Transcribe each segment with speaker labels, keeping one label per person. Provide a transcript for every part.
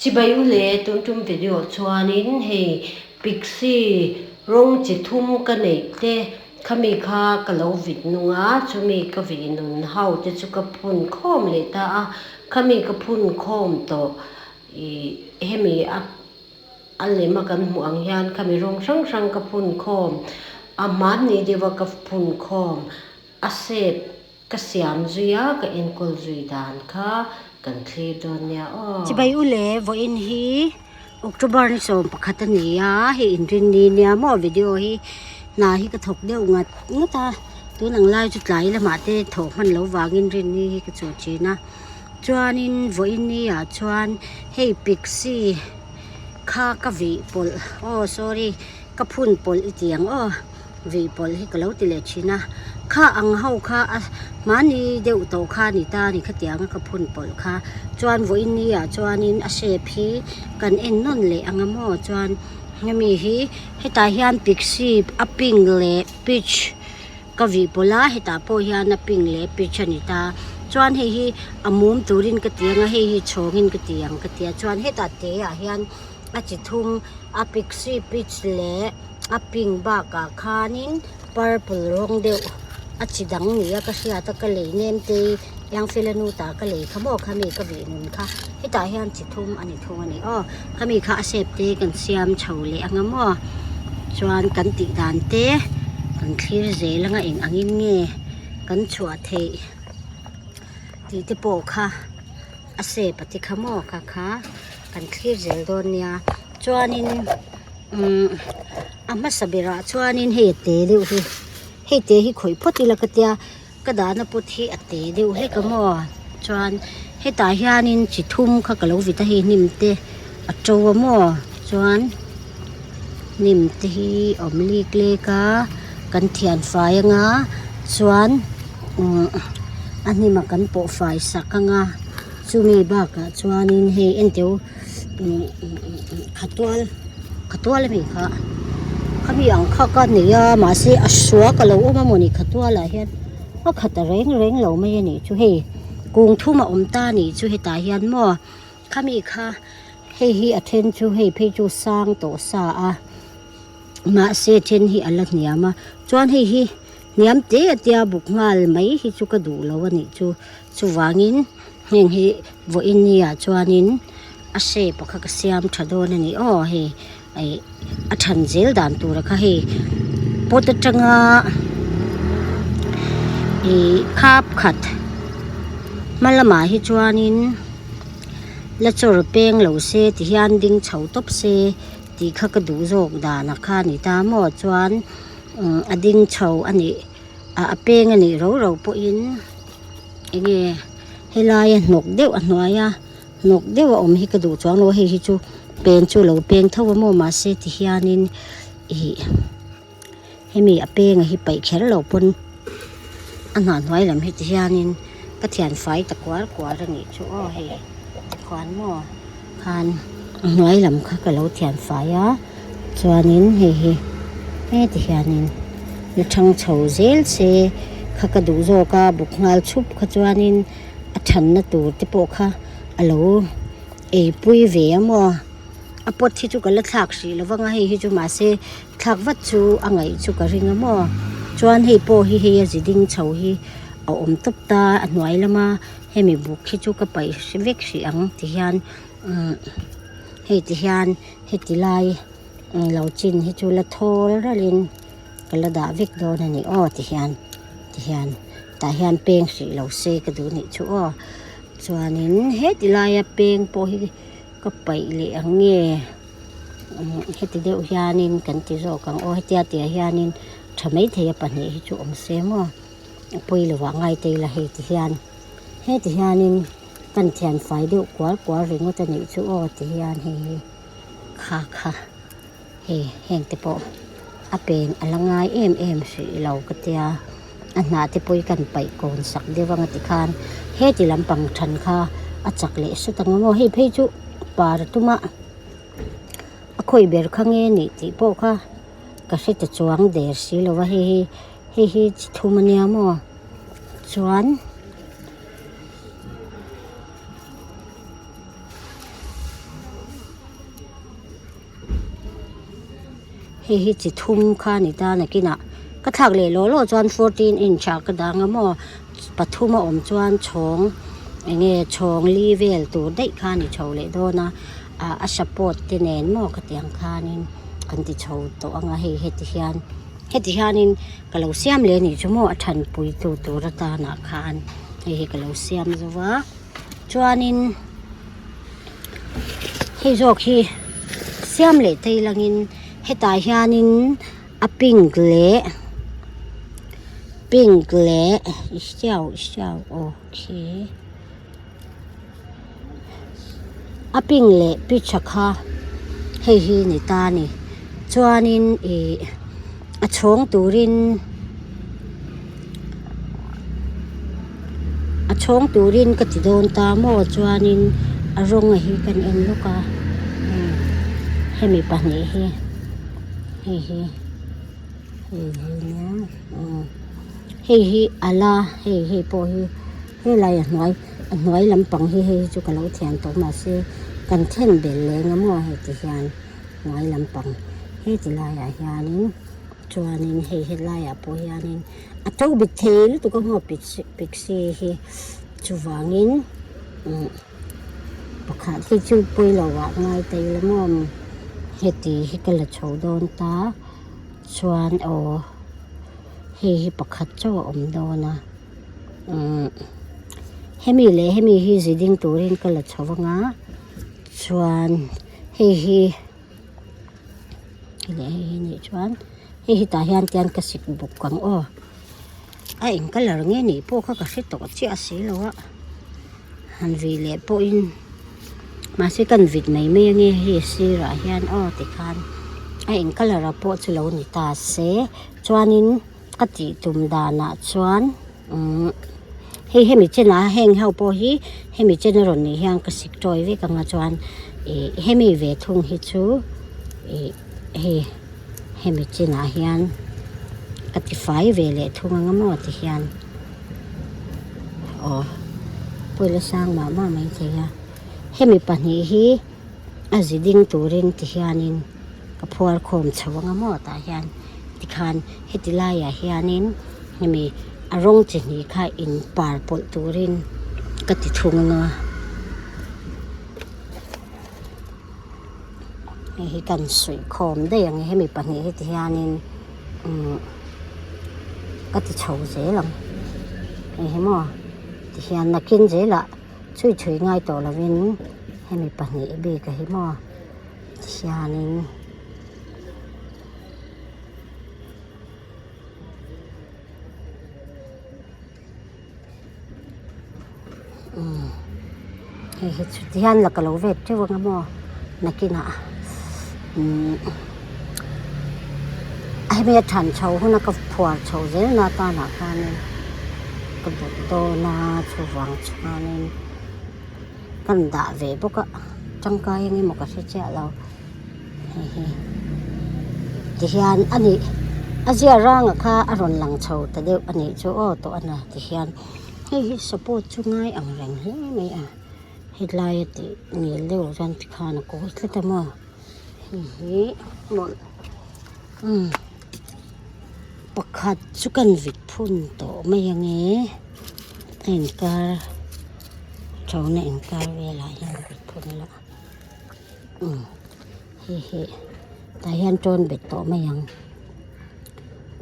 Speaker 1: Chibai u le, tun tum video chuanin hei Pixie rawng chi thum ka neih te khami kha ka lo vit nung a, chumi ka vih nun ho te chu ka phun khawm leh ta a, khami ka phun khawm tawh ih hemi a a lem a kan hmuh ang hian khami rawng hrang hrang ka phun khawm a hmanni deuh a ka phun khawm a shape Ka siam zui a, ka enkawl zui dan kha kan thlir dawn nia aw.
Speaker 2: Chibai u le, vawiin hi October ni 11 a ni a, hei inrinni nia maw video hi hna hi ka thawk deuh ngat ngat a, tun ang lai chu tlai lamah te thawh hman lo vangin rinni hi ka chhuah thin a, chuanin vawiin ni ah chuan hei pixie kha ka vih pawlh aw sorry ka phun pawlh i ti ang aw. Vei pawlh hi ka lo ti leh thin a, kha ang ho kha a hmani deuh tawh kha a ni ta a ni khatianga ka phun pawlh kha chuan vawiin ni ah chuanin a shape hi kan en nawn leh ang a maw chuan hemi hi hetah hian pixie a pink leh peach ka vih pawlh a hetah pawh hian a pink leh peach a ni ta chuan hei hi a mum turin ka ti ang a hei hi chhawngin ka ti ang ka ti a chuan hetah te ah hian a chi thum a pixie peach leh. A pink bakah khanin purple rawng deuh a chi dang ni a ka hriat a ka lei nem te Yangfela nu ta ka lei kha maw khami ka vih nun kha hetah hian chi thum a ni thung a ni aw khami kha a shape te kan siam chho leh anga maw chuan kan tih dan te kan thlir zel anga eng angin nge kan chhuah theih tih te pawh kha a shape a ti kha maw kha kha kan thlir zel dawn nia chuanin. Umm a hmasa berah chuanin hei a te deuh hi hei te hi khawih phawt ila ka tia ka dahna pot hi a te deuh hlek a maw chuan hetah hianin chi thum kha ka lo vit a hei hnim te a to a maw chuan hnim te hi awm lik lek a kan thian fai anga chuan umm a hnim a kan pawh fai sak anga chumi bakah chuanin hei enteh u. Khatual khatual ami kha khami ang kha ka nei a mahse a suak alo awm a mawni khatual ah hian a khat a reng reng lo mai a nih chu hei kung thum a awm ta a nih chu hetah hian maw khami kha hei hi a then chu hei phei chu sang tawh sa a mahse a then hi a la hniam a chuan hei hi hniam te a tia buk nghal mai hi chu ka duh lo a nih chu chuvangin. Heng hi vawiin ni ah chuanin a shape kha ka siam tha dawn a ni aw hei ih a than zel dan tur kha hei pot atanga ih khap khat hma lamah hi chuanin la chawr peng lo se ti hian ding chho tawp se tih kha ka duh zawk dan a kha a ni ta maw chuan a ding chho a nih a peng a nih ro ro pawhin. Enge helaia hnawk deuh a hnuaia hnawk deuh a awm hi ka duh chuang lo a hei hi chu pen chu lo peng tho a maw mahse ti hianin ih hemi a penga hi paih kher lo pawn a hnah hnuai lam hi ti hianin ka thian fai ta kuar kuar a nih chu aw hei tikhuan maw. Khan a hnuai lam kha ka lo thian fai a chuanin hei hi heti hianin la thang chho zel se kha ka duh zawk a buk nghal chhup kha chuanin a thanna tur te pawh kha a lo eipui ve a maw a pot hi chu ka la thlak hrih lo vang a hei hi chu mahse thlak vat chu a ngaih chu ka ring a maw chuan hei pawh hi hei a zi ding chho hi a awm tawp ta a hnuai lama. Hemi buk hi chu ka paih vek hrih ang ti hian umm hei ti hian heti lai lo chin hi chu la thawl ralhin ka la dah vek dawn a ni aw ti hian ti hian tah hian peng hrih lo se ka duh nih chu aw chuanin heti laia peng pawh hi ka paih leh ang nge umm heti deuh hianin kan ti zawk ang aw hetia tih ah hianin tha maithei a pahnih hi chu awm se maw. A pawi lo ah ngai te ila hei ti hian heti hianin kan thian fai deuh kual kual ringawt a nih chu aw ti hian hei hi kha kha hei heng te pawh a pen a la ngai em em hrih lo ka tia a hnah te pawh hi kan paih kawn sak deuh anga tikhan heti lampang than kha a chak leh sut ang maw hei phei chu par a tum a a khawi ber kha nge nih tih pawh kha ka hre ta chuang der si lo va hei hi. Hei hi chi thum a nia maw chuan Hei hi chi thum kha a ni ta nakinah ka thlak leh lawh lawh chuan 14 inch ah ka dang a maw pathum a awm chuan chhawng eng nge chhawng li vel tur daih kha a ni chho leh dawn a ah a support te nen maw ka tih ang khanin kan ti chho tawh ang a hei heti hian heti hianin ka lo siam leh a nih chu maw a thanpui tu tur atanah khan hei hi ka lo siam zo va chuanin hei zawk hi siam leh thei langin hetah hianin a pink leh pink leh okay a pink leh peach a kha hei hi ni ta a ni chuanin ih a chhawng turin a chhawng turin ka ti dawn ta maw chuanin a rawng a hi kan en lawk a hemi pahnih hi hei hi hei hi nia hei hi ala hei hei pawh hi helai a hnuai a hnuai lampang hi hei hi chu ka lo thiam tawh mahse kan then belh leh eng emaw heti hian hnuai lampang heti laiah hianin chuanin hei helaiah pawh hianin a to bik thei lutuk a maw pixie hi chuvangin umm pakhat hi chu pawilo ah ngai ta ila maw heti hi ka la chho dawn ta chuan aw hei hi pakhat chauh a awm dawn a. Umm hemi leh hemi hi zi ding turin ka la chho ang a chuan hei hi hei leh hei hi nih chuan hei hi tah hian tian ka sik bawk ang aw a eng colour nge nih pawh kha ka hre tawh chiah si lo a han vih leh pawhin mahse kan vit mai mai ange hei a sirah hian aw tikhan a eng colour ah pawh chu lo ni ta se chuanin. Ka tih tum danah chuan umm hei hemi chenah heng ho pawh hi hemi chen a rawn nih hian ka sik tawi vek ang a chuan ih hemi ve thung hi chu ih hei hemi chenah hian ka ti fai ve leh thung ang a maw ti hian aw pawila sang mah mah maithei a hemi pahnih hi a zi ding turin ti hianin ka phuar khawm chho ang a maw tah hian. Tikhan heti laiah hianin hemi a rawng chi hnih kha in par pawlh turin ka ti thung ang a hei hi kan suih khawm daih ang e hemi pahnih hi ti hianin umm ka ti chho zel ang hei hi maw tihian nakin zelah chhui chhui ngai tawh lovin hemi pahnih bik a hi maw tihianin. Umm hei hi chu tihian la ka lo vet teuh ang a maw nakinah umm hemi a than chho huna ka phuar chho zel na tanah khanin ka duh dawn a chuvang chuanin kan dah ve bawk a tangkai eng emaw ka hre chiah lo. Hei hi tihian a nih a zia ranga kha a rawn lang chho ta deuh a nih chu aw tawh a na tihian hei hi support chu ngai ang reng hle mai a hetlai a tih ngil deuh chuan tikhan a kawi tlat a maw hei hi mawlh umm pakhat chu kan vit phun tawh mai ange a inkar thona inkar velah hian vit phun ila. Umm hei hi tah hian tawn bet tawh mai ang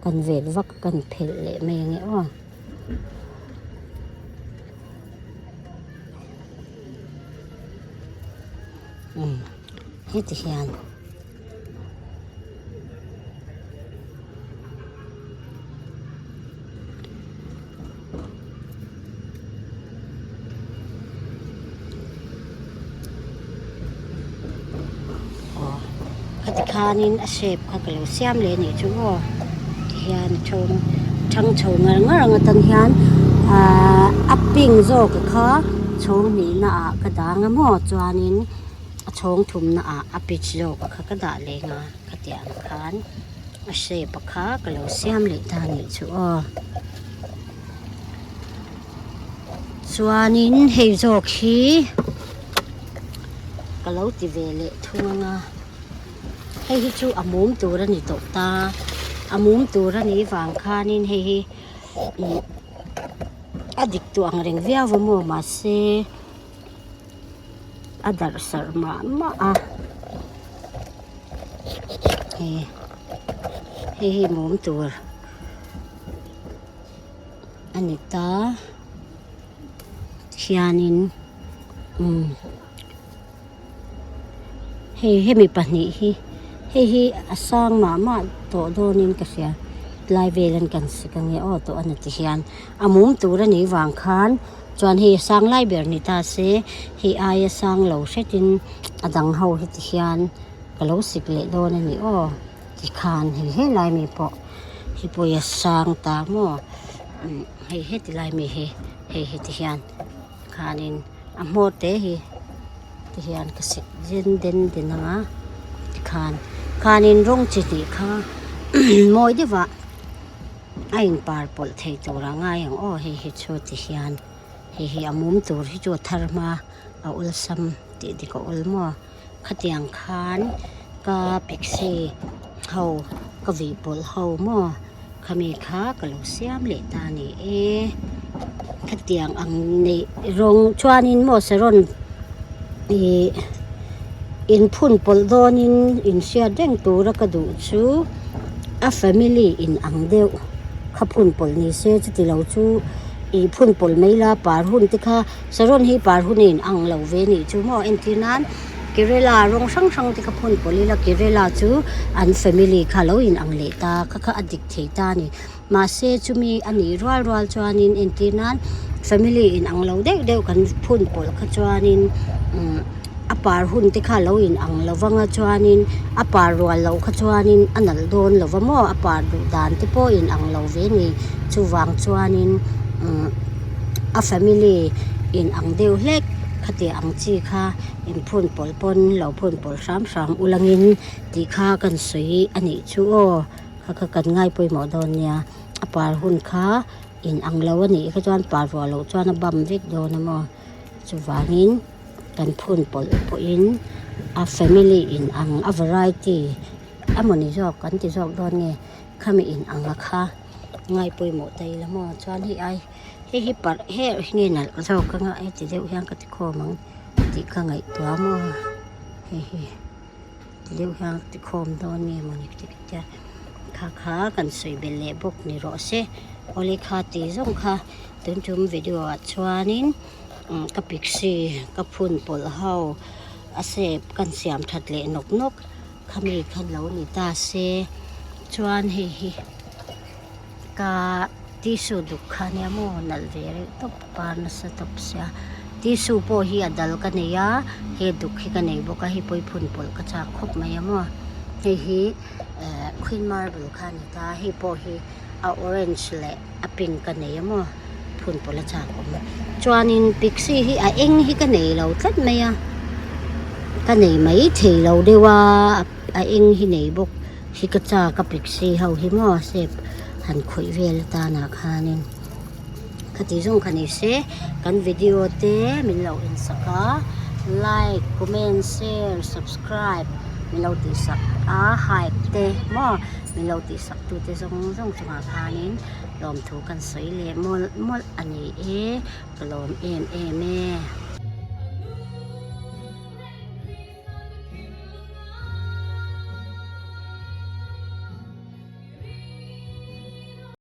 Speaker 2: kan vet vak a kan phelh leh mai ange aw. Umm heti hian. Aw khati khanin a shape kha ka lo siam leh anih chu aw tihian a thung thang chho ngar ngar ang atan hian ahh a pink zawk a kha chhawng hnihna ah ka dang a maw chuanin a chhawng thumna ah a peach zawk a kha ka dah leh ang a khatiang khan a shape a kha ka lo siam leh ta anih chu aw. Chuanin hei zawk hi ka lo ti ve leh thung ang a. Hei hi chu a mum tur a ni tawh ta, a mum tur a nih vang khanin hei hi ih a dik tawh ang reng viau a maw mahse a darh sarh mah mah a hei hei hi mum tur a ni ta hianin umm. Hei hemi pahnih hi hei hi a sang mah mah tawh dawnin ka hria tlai vel an kan sik ange aw tawh a ni ti hian a mum tur a nih vang khan chuan hei a sang lai ber ni ta se hei aia sang lo hretin a dang ho hi ti hian ka lo sik leh dawn a ni aw tikhan hei helai mi pawh hi pawh a sang ta maw hei heti lai mi hi hei hi ti hian. Khanin a hmawr te hi ti hian ka sik den den den ang a tikhan khanin rawng chi hnih kha mawi deuh ah a in par pawlh thei tur a ngai ang aw hei hi chu ti hian hei hi a mum tur hi chu a thar hma a awlsam tih dik a awl maw khatiang khan ka pixie ho ka vih pawlh ho maw. Khami kha ka lo siam leh ta a ni e. Khatiang ang neih rawng chuanin maw saron ih inphun pawlh dawnin inhriat reng tura ka duh chu a family in ang deuh kha phun pawlh ni se chuti lo chu ih phun pawlh mai la par hun te kha saron hi par hun a inang lo ve nih chu maw entir nan. Kerela rawng hrang hrang te kha phun pawlh ila Kerela chu an family kha lo in ang leh ta kha kha a dik thei ta a ni mahse chumi a nih rual rual chuanin entir nan family in ang lo deuh deuh kan phun pawlh kha chuanin umm a par hun te kha lo in ang lo vang a chuanin a par rual loh kha chuanin a nalh dawn lo va maw a par duh dan te pawh in ang lo ve a ni chuvang chuanin umm a family in ang deuh hlek khati ang chi kha. Inphun pawlh pawn lo phun pawlh hram hram ulangin tih kha kan sawi a nih chu aw kha kha kan ngai pawimawh dawn nia a par hun kha in ang lo a nih kha chuan par ruah loh chuan a bam vek dawn a maw chuvangin kan phun pawlh pawhin a family in ang a variety emawni zawk kan ti zawk dawn nge khami in ang a kha ngai pawimawh ta ila maw chuan hei ai. Hei hi parh herh hi nge nalh zawk anga heti deuh hian ka ti khawm ang tih ka ngaihtuah maw hei hi ti deuh hian ka ti khawm dawn nge mawni ka ti ka tia kha kha kan sawi belh leh bawk ni rawh se awle kha tih zawng kha tun tum video ah chuanin ka pixie ka phun pawlh ho a shape kan siam that leh nawk nawk khami kha lo ni ta se chuan hei hi. Ka tissue duk kha nia maw nalh ve reuh tawp par nasa tawp sia tissue pawh hi a dal ka nei a he duk hi ka nei bawk a hei pawh hi phun pawlh ka chak khawp mai a maw hei hi eh queen marble kha a ni ta hei pawh hi a orange leh a pink ka nei a maw phun pawlh a chak awm chuanin pixie hi a eng hi ka nei lo tlat mai a ka nei mai thei lo deuh a a eng hi nei bawk. Hi ka chak a pixie ho hi maw shape han khawih vel atanah khanin khati zawng kha ni se kan video te min lo en sak a like comment share subscribe min lo tih sak a hype te maw min lo tih sak tu te zawng zawng chungah khanin lawmthu kan sawi leh mawlh mawlh a ni e ka lawm em em e.